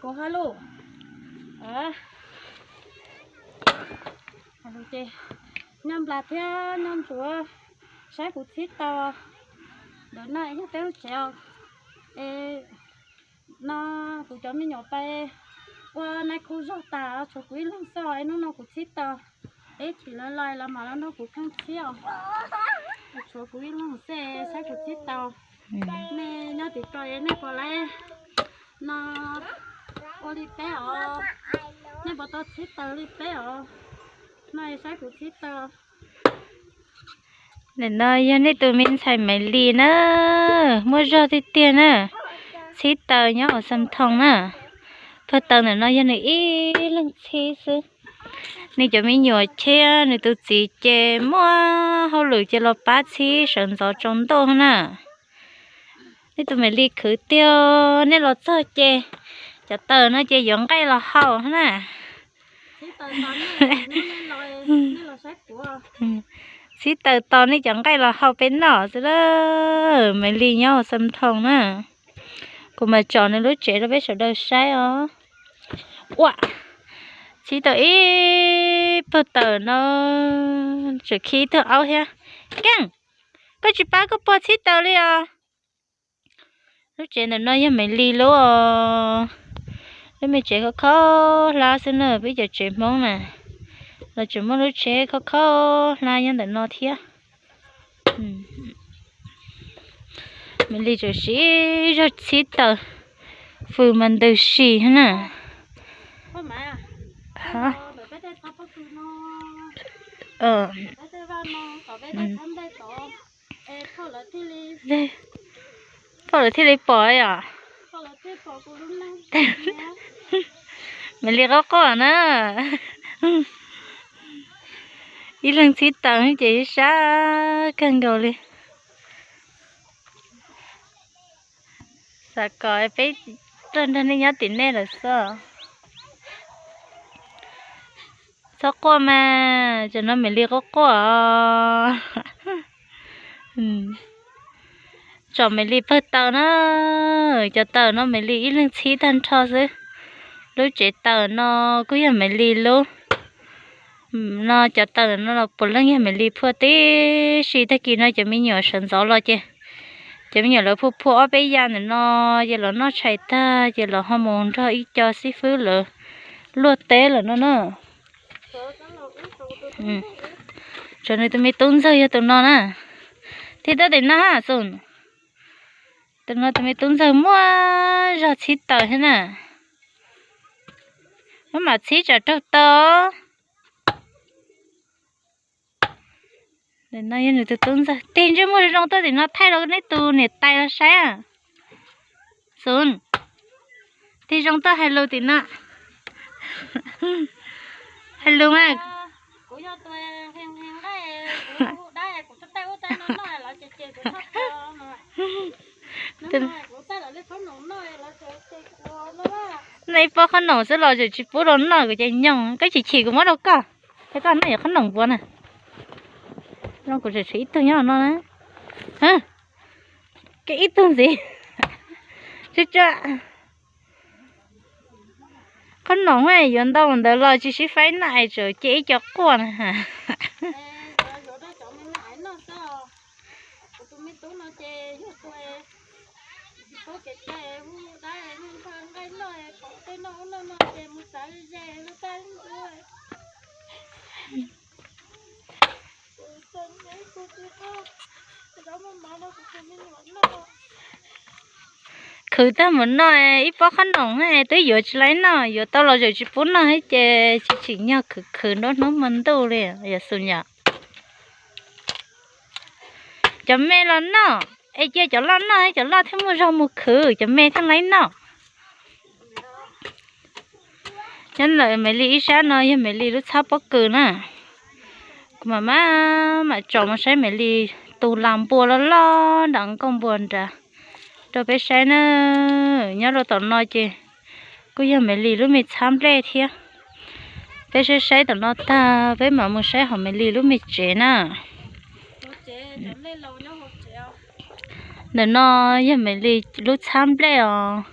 Kuv hais lus, ces nyob nplas thiab nyob ntsuav, saib kuv txhib taws. Ntawm no yog peb lub tsev os. Es no kuv cov me nyuam pais ua nais khu zog tas, tshuav kuv ib leeg xwb os. Es hnub no kuv txhib taws, peb chim lawv los los mam los nrog kuv pheej txhib os. Tshuav kuv ib leeg xwb, saib kuv txhib taws. Nej nyob tim ko nej puas laib no ua li peb os? Nej puas tau txhib taws li peb os? No saib kuv txhib taws. Ntawm no yog nej tus me ntxhais Maiv Lis na, muaj zog tiag tiag na. Txhib taws nyob hauv Xam Thoo na. Phaj taws ntawm no yog nws ib leeg txhib xwb. Nws cov me nyuam thiab nws tus txiv ces muaj hauj lwm ces los pab txhib sawv ntxov tsaus ntuj na. Nej tus Maiv Lis khwv tiag, nej los txog ces cov taws no ces yuav nqaij los hau na. Txhib taws tos nej cov nqaij los hau peb noj xwb lawm. Maiv Lis nyob hauv Xam Thoo na. Kuv mam tsom nws lub tsev rau peb sawv daws saib os. Ua, txhib tau ib pawg taws no, tseem khi ib tug aub thiab. Keej, koj tsis pab koj pog txhib taws li os. Lub tsev ntawm no yog Maiv Lis lub os. Lub me tsev khaub khaub hlab xwb na, peb cov tsev Hmoob na los tseem muaj lub tsev khaub khaub hlab nyob ntawm no thiab. Maiv Lis tseem siv zog txhib taws, fws mas ntws si na. Phauj lawv thiaj li pom yom. Maiv Lis quaj quaj na. Ib leeg txhib taws ces ib sab kawg nkaus li. Xav kom peb tuaj nrog nej nyob tim nej lawm xwb. Txhob quaj mas, tam no Maiv Lis quaj quaj os. Tsom Maiv Lis pawg taws na, cov taws no Maiv Lis ib leeg txhib tag nrho xwb. Lub tsev taws no kuj yog Maiv Lis lub. No cov taws no los puav leej yog Maiv Lis phua tib si. Tag kis no cov me nyuam sawv ntxov los ces cov me nyuam lawv phua phua ob peb ya ntawm no, ces los noj tshais tag ces los ho mus nrog ib co xib fwb lawv luaj teb lawm no na. Tsam nws tus me tub ntxawg yog tus no na, thiab tab tim no ha xus. Tus no tus me tub ntxawg muaj zog txhib taws thiab na. Muab mam txhib tsam raug taw. No yog nws tus tub ntxawg. Tig ntsej muag zoo zoo tuaj tim no thaij rau neb tus niam tais los saib. Xus, tig zoo tuaj hais lus tim no. Hais lus mas. Nej ib pob qhob noom xwb los tseem tsis pub rau noj, kuv ces nyoog koj chim chim kuv muab rau koj, thiab koj noj yog qhob noom puav na. Zoo kuv tseem tshuav ib tug nyob no na. Koj ib tug ntxiv. Tsuag tsuag. Qhob noom yuav ntau ntawd los tsis sib faib noj es tseem cia ib co quaj na. Khwv tag mus noj ib pob qhob noom twb yuav tsis laib noj, yuav tau los tseem tsis pub noj thiab ces tsis tsim nyog khwv khwv nruab hnub hmo ntuj li yom Xus yom. Cov me los noj, es cia cov loj noj, cov loj thiaj muaj zog mus khwv, cov me thiaj laib noj. Nyob ntawm Maiv Lis ib sab no yog Maiv Lis lub txhab pob kws na. Kuv mam maj mam tsom mus saib Maiv Lis tus las npua loj loj nram nkuaj npua nrad rau peb saib na. Nyob rau tom no ces kuj yog Maiv Lis lub me txhab nplej thiab. Peb saib saib tom no tag peb mam mus saib hauv Maiv Lis lub me tsev na. Ntawm no yog Maiv Lis lub txhab nplej os.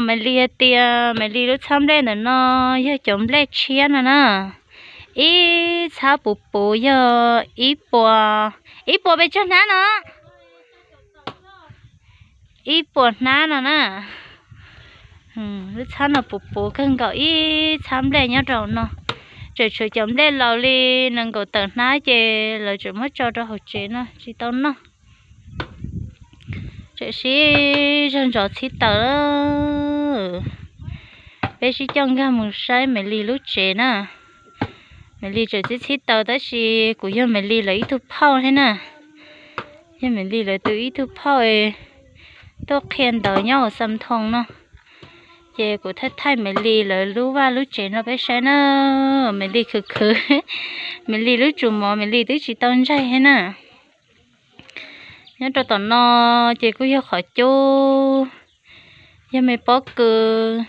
Maiv Lis hais tias Maiv Lis lub txhab nplej ntawm no yog cov nplej tshiab no na. Ib txhab puv puv yog ib puas, ib puas pes tsawg hnab no? Ib puas hnab no na. Lub txhab no puv puv kawg nkaus ib txhab nplej nyob rau no. Tseem tshuav cov nplej laus li nees nkaum tawm hnab ces lawv tseem muab tso rau hauv tsev no tsis tau noj. Tseem sib zog ntsos txhib taws. Peb sib coj nkag mus saib Maiv Lis lub tsev na. Maiv Lis tseem txhib txhib taws tab sis kuv yog Maiv Lis lawv ib tug phauj thiab na. Yog Maiv Lis lawv tus ib tug phauj tuaj qhia ntawv nyob hauv Xam Thoos no. Ces kuv thaij thaij Maiv Lis lawv lub vaj lub tsev no peb saib na. Maiv Lis khwv khwv, Maiv Lis lub tsum mov Maiv Lis twb tsis tau ntsaig thiab na. Nyob rau tom no ces kuj yog qhov cub, yog me pob kws.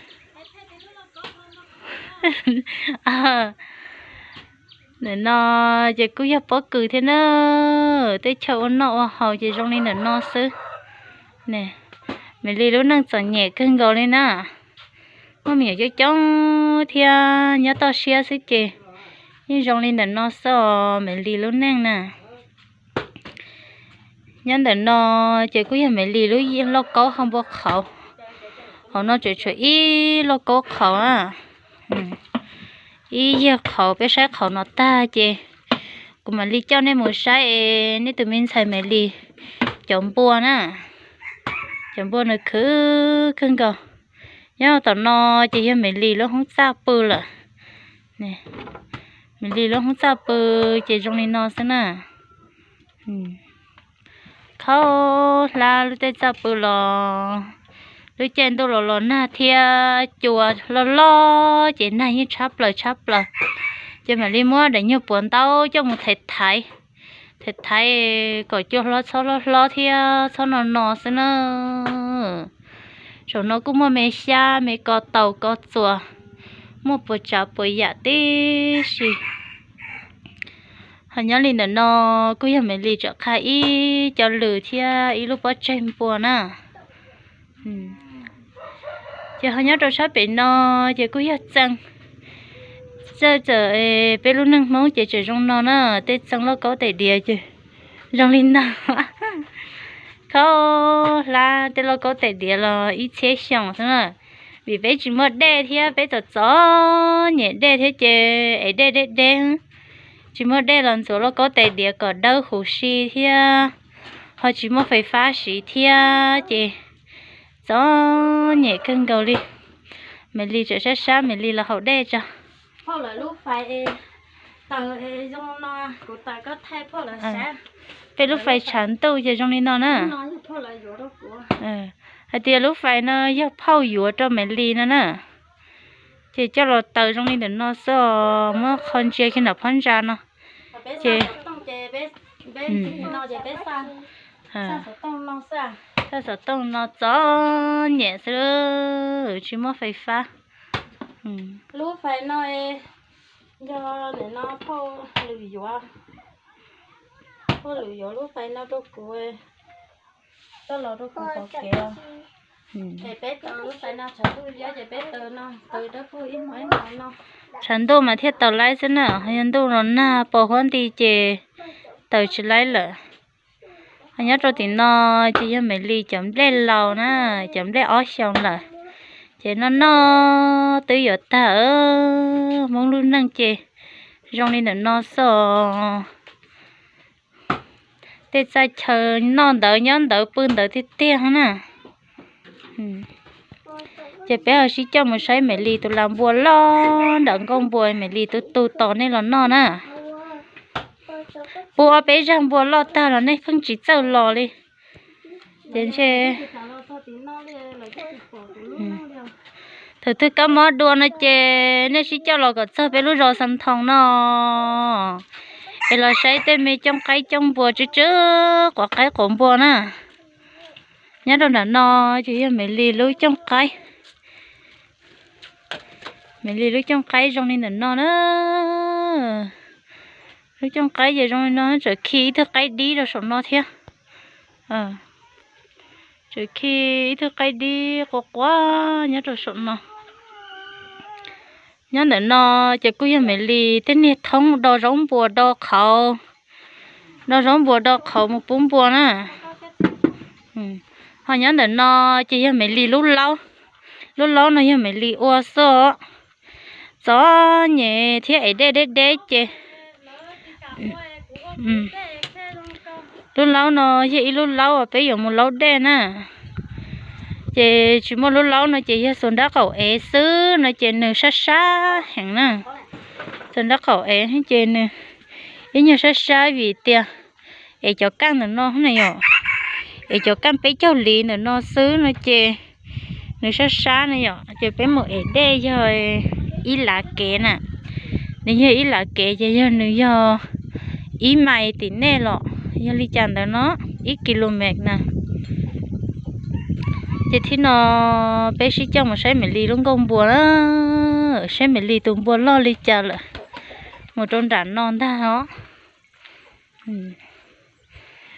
Ntawm no ces kuj yog pob kws thiab na. Tej chaw ua noj ua haus ces zoo li ntawm no xwb. Maiv Lis lub neej txom nyem kawg nkaus li na. Muaj me nyuam coob coob thiab nyob toj siab xwb ces yeej zoo li ntawm no xwb os Maiv Lis lub neej na. Nyob ntawm no ces kuj yog Maiv Lis lub lauj kaub hau npua qhauv. Hauv no tseem tshuav ib lauj kaub qhauv na. Ib yag qhauv, peb saib qhauv no tag ces kuv mam li coj nej mus saib es nej tus me ntxhais Maiv Lis cov npua na. Cov npua nws khwv kawg nkaus. Nyob tom no ces yog Maiv Lis lub hoob txaj pw lawm. Maiv Lis lub hoob txaj pw ces zoo li no xwb na. Khaub hlab lub tej txaj pw los, lub caij ntuj los los nag thiab cua loj loj ces nag yeej tshab plaws tshab plaws. Ces mam li muab daim nyuag puav ntaub coj mus thaiv thaiv, thaiv thaiv kom cua hlob txhob hlob hlob thiab txhob no no xwb na. Saum no kuj muaj me xyab me ko taus ko txuas, muaj puas tsav puas yam tib si. Ho nyob li ntawm no kuj yog Maiv Lis tseem qha ib co lws thiab ib lub pob tseg npua na. Ces ho nyob rau sab pem no ces kuj yog txee. Txawm peb lub neej Hmoob ces tseem zoo no na, tej txee lauj kaub tais diav ces zoo li no. Khaub hlab tej lauj kaub tais diav los ib txhiab xyoo xwb na. Vim peb tsis muaj dej thiab peb txom txom nyem dej thiab ces es dej deb deb. Tsis muaj dej los ntxuav lauj kaub tais diav kom dawb huv si thiab ho tsis muaj fais fab siv thiab ces txom nyem kawg nkaus li. Maiv Lis tseem sab sab Maiv Lis los haus dej tso. Peb lub fais tshav ntuj ces zoo li no na. Hais tias lub fais no yog phauj yuav rau Maiv Lis no na. Ces coj los taws zoo li ntawm no xwb, muab qho ntsia kiag nram phab ntsa no. Ces xaj xov tooj no txom nyem xwb, tsis muaj fais fab. Lub fais no yog nim no phauj lwm yuav, phauj lwm yuav lub fais no rau kuv, coj los rau kuv qhov kev. Es peb taws lub fais no tshav ntuj yob ces peb taws no, taws rau phauj ib hmo ib hmo no. Tshav ntuj mas thiaj taws laib xwb na, ho yog ntuj los nag pos huab nti ces taws tsis laib lawm. Ho nyob rau tim no ces yog Maiv Lis cov nplej laus na, cov nplej ob xyoos lawm, ces noj noj twb yuav tag. Hmoob lub neej ces zoo li ntawm no xwb os. Tej txaj chaw noj ntawd nyob ntawd pw ntawd tiag tiag na. Ces peb ho sib coj mus saib Maiv Lis tus las npua loj nram nkuaj npua, Maiv Lis tus tus tos nej los noj na. Pub ob peb zag npua loj tag los nej pheej tsis txawj los li. Ces ntshe thaum twg kab mob dua no ces nej sib coj los kom txog peb lub zos Xas Thoos no, es los saib tej me cooj qaib cooj npua tsw tsw quav qaib quav npua na. Nyob rau nram no ces yog Maiv Lis lub cooj qaib. Maiv Lis lub cooj qaib zoo li ntawm no na. Lub cooj qaib ces zoo li no, tseem khi ib tug qaib dib rau saum no thiab. Tseem khi ib tug qaib dib quaj quaj nyob rau saum no. Nyob ntawm no ces kuj yog Maiv Lis tej niag thoob do zaub npua do qhauv, do zaub npua do qhauv mus pub npua na. Ho nyob ntawm no ces yog Maiv Lis lub laub. Lub laub no yog Maiv Lis ua xwb os. Txom nyem thiab es dej deb deb ces lub laub no yog ib lub laub uas peb yuav mus laub dej na. Ces tsis muaj lub laub no ces yog xuas nrab qaum ev xwb no ces nws sab sab heev na. Xuas nrab qaum ev ces nws ib nyuag sab sab vim tias es cov kaaj ntawm no na yom, es cov kaaj peb caug li ntawm no xwb no ces nws sab sab na yom, ces peb mus ev dej yog ib lav kev na. Nws yog ib lav kev ces yog nws yog ib mais tim nej los yog li cas ntawd no, ib kilomev na. Ces thib no peb sib coj mus saib Maiv Lis lub nkuaj npua na, saib Maiv Lis tus npua loj li cas lawm, mus rau nram no ntag os.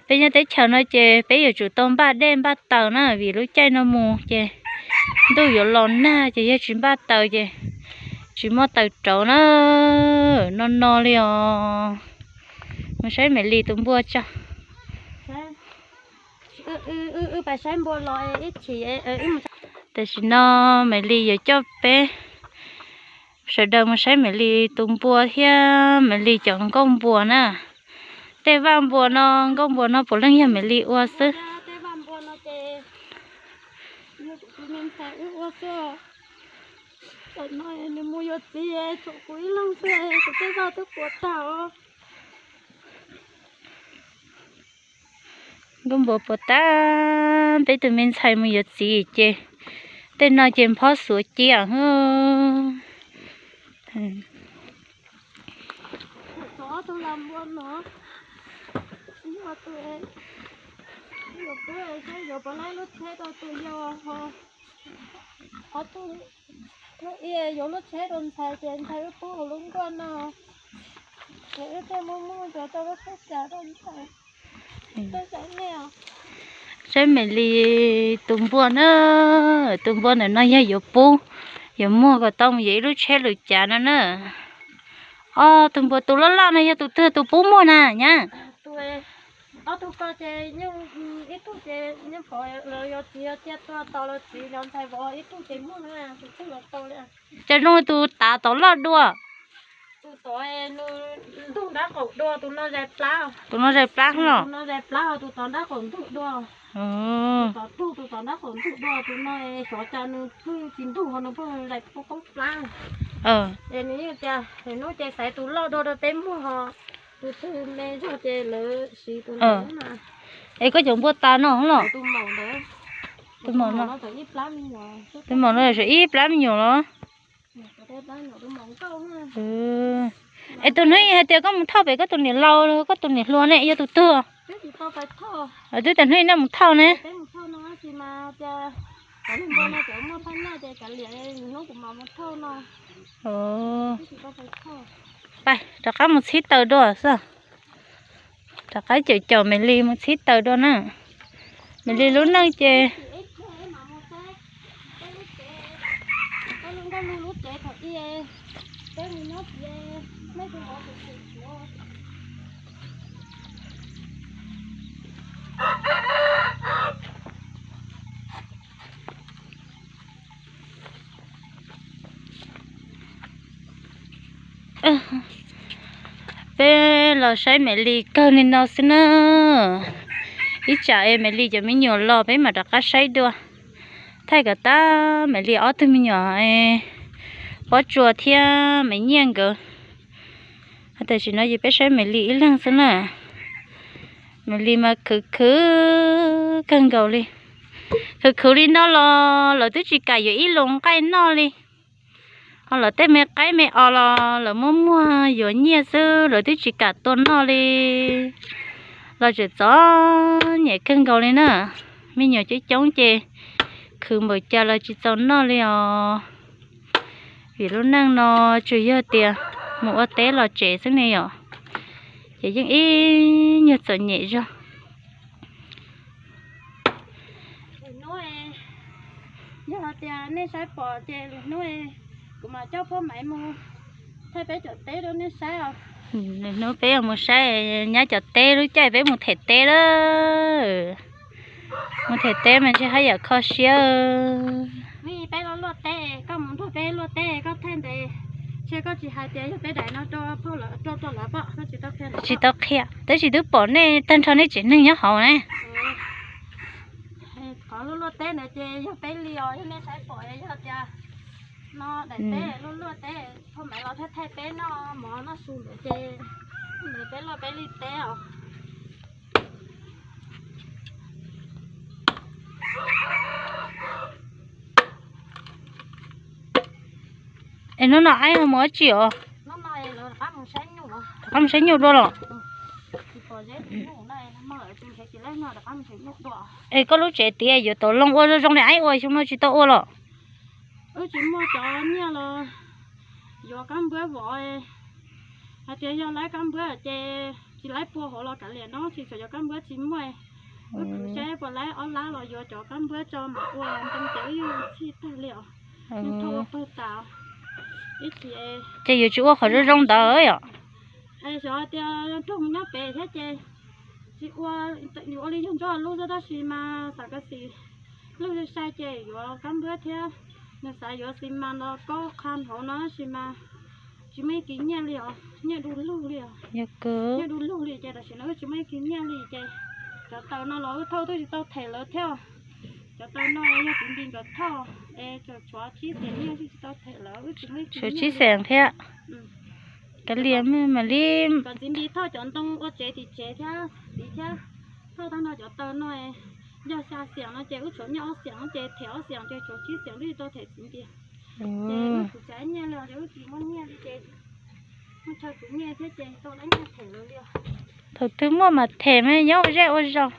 Peb nyob teb chaws no ces peb yuav tsum tau npaj dej npaj taws na, vim lub caij no mus ces ntuj yuav los nag ces yog tsis npaj taws ces tsis muaj taws rauv na. No no li os. Mus saib Maiv Lis tus npua tso. Tam sim no Maiv Lis yuav coj peb sawv daws mus saib Maiv Lis tus npua thiab Maiv Lis cov nkuaj npua na. Tej vaj npua no, nkuaj npua no puav leej yog Maiv Lis ua xwb. Nws mus yuav txiv, tshuav kuv ib leeg xwb, kuv tej vaj twb puas tag. Nkuaj npua puas tag, peb tus me ntxhais mus yuav txiv ces tej no ces nphob xuav cia. Yuav lub tsheb rau ntxhais ces ntxhais wb pub hauv lub nkuaj no, ces wb thiaj muaj muaj cov rau lub tsheb cas rau ntxhais. Saib Maiv Lis tus npua na, tus npua ntawm no yog yuav pub, yuav muag kom tau mus yuav ib lub tsheb lwm cav no na. Ob tug npua tus loj loj no yog tus twg tus pub muag na nyab? Ob tug ko ces ib tug ces pov los yog txiv cia tua tos los txiv los ntxhais vov ib tug ces muag na, tus twg los tau li. Cas zoo li tus tav tod loj dua? Tus tod ntug nrab qaum dua, tus no zais plab. Tus no zais plab los? Tus no zais plab, tus tod nrab qaum ntug dua. Tus tod ntug, tus tod nrab qaum ntug dua, tus no xyov cas nws pheej tsis ntug ho nws pheej zais poob plab. Es nws yeej tias hnub ces xaiv tus loj dua rau peb muag ho tus twg me zog ces lawv siv tus ntawd na. Es koj cov npua tas no los? Tus maum no, tus maum no ib plab me nyuam los? Es tus hnub hais tias koj mus thauj pem koj tus niam laus, koj tus niam hluas ne yog tus twg? Twb tas hnub nej mus thauj ne. Pais rov qab mus txhib taws dua xwb. Rov qab caum caum Maiv Lis mus txhib taws dua na. Maiv Lis lub neej ces peb los saib Maiv Lis kawg li no xwb na. Ib tsam es Maiv Lis cov me nyuam los peb mam rov qab saib dua. Thaij kom tab Maiv Lis ob tug me nyuam, Pob Tsuas thiab Maiv Nyiaj nkawd. Tam sim no ces peb saib Maiv Lis ib leeg xwb na. Maiv Lis mas khwv khwv kawg nkaus li. Khwv khwv li no los lawv twb tsis kam yuav ib lus nqaij noj li. Ho lawv tej me qaib me os los lawv muab muag yuav nyiaj xwb, lawv twb tsis kam tua noj li. Los tseem txom nyem kawg nkaus li na. Me nyuam coob coob ces khwv npaum cas los tsis txaus noj li os. Vim lub neej no tsuas yog tias mus ua teb los tsev xwb ne yom, ces yeej ib nyuag txom nyem zog. Yog hais tias nej saib pom ces lwm hnub kuv mam coj phooj ywg mus thaij peb cov teb rau nej saib os. Lwm hnub peb yuav mus saib nyab cov teb, lub caij peb mus them teb lawm. Mus them teb mas ntshe haj yam kho siab. Peb luaj luaj teb, koj mus nrog peb luaj teb, koj thaij ntev, ntshe koj tsis hais tias yog peb daim no rau phauj lawv, rau rau lawv pom, koj tsis tau qhia lawv. Tsis tau qhia, tab sis twb pom nej tag nrho nej tsev neeg nyob hauv na. Qhov luaj luaj teb ntawd ces yog peb li os, yog nej saib pom yog tias no daim teb luaj luaj teb, phauj Maiv los thiaj thaij peb noj mov noj su ntawd ces ntawd peb luaj peb li teb os. Es hnub no aib ho mus dab tsi os? Rov qab mus saib nyuj dua los? Es koj lub tsev tiav yuav tau looj ua zoo zoo li aib ua, xyoo no tsis tau ua los? Wb tsis muaj cov nyiaj los yuav kab npuab vov. Hais tias yog laib kab npuab ces tsis laib pua hauv los kav liam no, tsis txawm yuav kab npuab tsis muaj. Wb khwv saib puas laib ob lab los yuav cov kab npuab tso mam ua ntoo ces wb yeej txhij tag li os. Nws thauj ua pawg tas, ib txhis ces yuav tsis ua qhov zoo zoo ntawd yom. Xyov tias roog nyob pem thiab ces tsis ua, ua li yog ntsuab lub xwb, tab sis mas xav kav xis lug sai sai ces yuav kab npuab thiab. Nws xav yuav xis mas los kaub qha hauv no tab sis mas tsis muaj ib kis nyiaj li os, nyiaj du lug li os. Nyiaj du lug li ces tam sim no wb tsis muaj ib kis nyiaj li ces cov taws no los wb thauj twb tsis tau them lawv thiab. Cov taws no yog kwv Npis nkawd thauj es tseem tshuav tsib xees nyiaj twb tsis tau them lawv, wb tsis muaj ib kis nyiaj li thiab. Kav liam mam li kom txiv Npis thauj cov ntoo ua tsev tim tsev thiab, txiv thiab thauj tag nrho cov taws no. Yog xya xees no ces wb tshuav nyiaj ob xees ces them ob xees ces tshuav tsib xees twb tsis tau them txiv Npis. Ces wb kuv tsav nyiaj li os, ces wb tsis muaj nyiaj li ces muaj chaw kwv nyiaj thiab ces tau lab nyiaj them lawv li os. Thaum twg muaj mas them mas nyob ua zej ua zog.